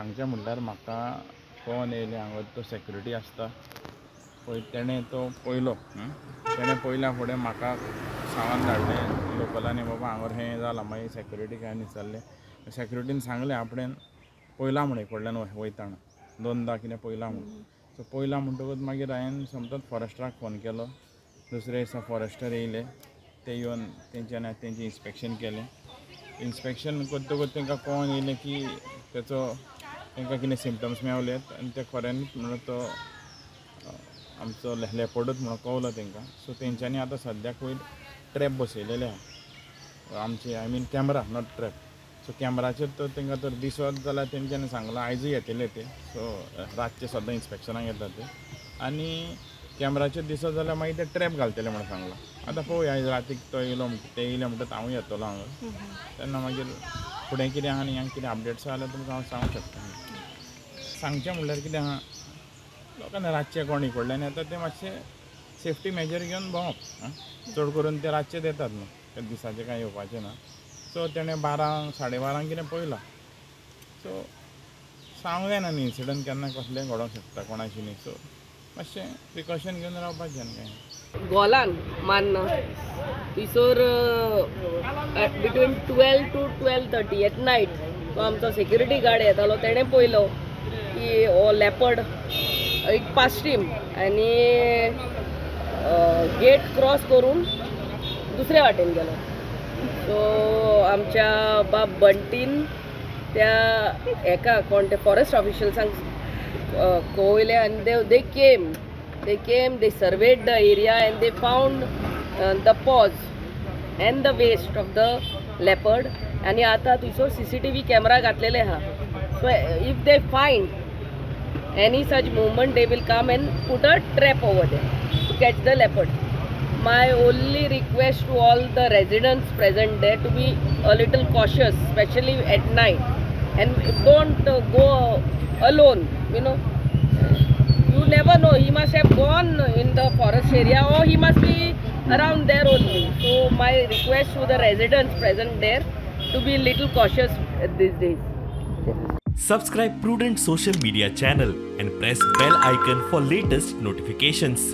सांगचें म्हणल्यार म्हाका कळोन येयलें हांगा तो सेक्युरिटी आसता पळय, तेणें तो पयलो, तेणें पयल्या फुडें म्हाका सांगून धाडलें लोकलांनी, बाबा हांगा हें जालां. मागीर सेक्युरिटी हांवें विचारलें, सेक्युरिटीन सांगलें आपणें पयलां म्हण कडल्यान वयताना दोनदां कितें पयलां म्हूण. सो पयलां म्हणटकूच मागीर हांवें समजत फॉरेस्टराक फोन केलो. दुसरे दिसा फॉरेस्टर येयले, ते येवन तेंच्यानी तेंचें इन्स्पेक्शन केलें. इन्स्पेक्शन करतकूच तांकां कळोन येयलें की तेचो तांकां कितें सिमटम्स मेवले आनी ते खऱ्यांनीच म्हणून तो आमचो लेपर्डूच म्हणून कळलो तांकां. सो तेंच्यांनी आतां सद्याक वयर ट्रॅप बसयलेले आहा आमचे, I mean camera not trap. So कॅमराचेर तर तांकां तर दिसत जाल्यार तेंच्यांनी सांगलां आयजूय येतले ते. सो रातचे सद्दां इन्स्पेक्शनाक येता ते आनी कॅमराचेर दिसत जाल्यार मागीर ते ट्रॅप घालतले म्हणून सांगलां. आतां पळोवया आयज रातीक तो येयलो, ते येयले म्हणटकच हांवूय येतलो हांगा, तेन्ना मागीर फुडें कितें आहा आनी हांगा कितें अपडेट्स आहा जाल्यार तुमकां हांव सांगूंक शकता. सांगचें म्हणल्यार कितें आहा, लोकांना रातचें कोण कडल्यान येता ते मातशें सेफ्टी मेजर घेवन भोंवप. चड करून ते रातचेच येतात न्हू, ते दिसाचें कांय येवपाचें ना. सो तेणें 12 साडे 12 कितें पळयलां. सो सांगूंक जायना न्ही, इन्सिडंट केन्ना कसलें घडोवंक शकता कोणाशी न्ही. सो मातशें प्रिकॉशन घेवन रावपाचें आनी कांय. गोलान मान्न थंयसर between 12 to 12:30 at night तो आमचो सेक्युरिटी गार्ड येतालो, तेणें पळयलो की हो लेपर्ड एक पास्टीम आनी गेट क्रॉस करून दुसऱ्या वाटेन गेलो. सो आमच्या बाब बंटीन त्या हेका कोण ते फॉरेस्ट ऑफिशियल्सांक कळयलें आनी they came, they surveyed the area and they found the paws and the waste of the leopard. आनी आतां थंयसर सीसीटीव्ही कॅमेरा घातलेले आहा. So if they find any such movement, they will come and put a trap over there to catch the leopard. My only request to all the residents present there to be a little cautious, especially at night, and don't go alone. You never know, he must have gone in the forest area or he must be around there only. So my request to the residents present there to be little cautious at these days. Subscribe Prudent Social Media channel and press bell icon for latest notifications.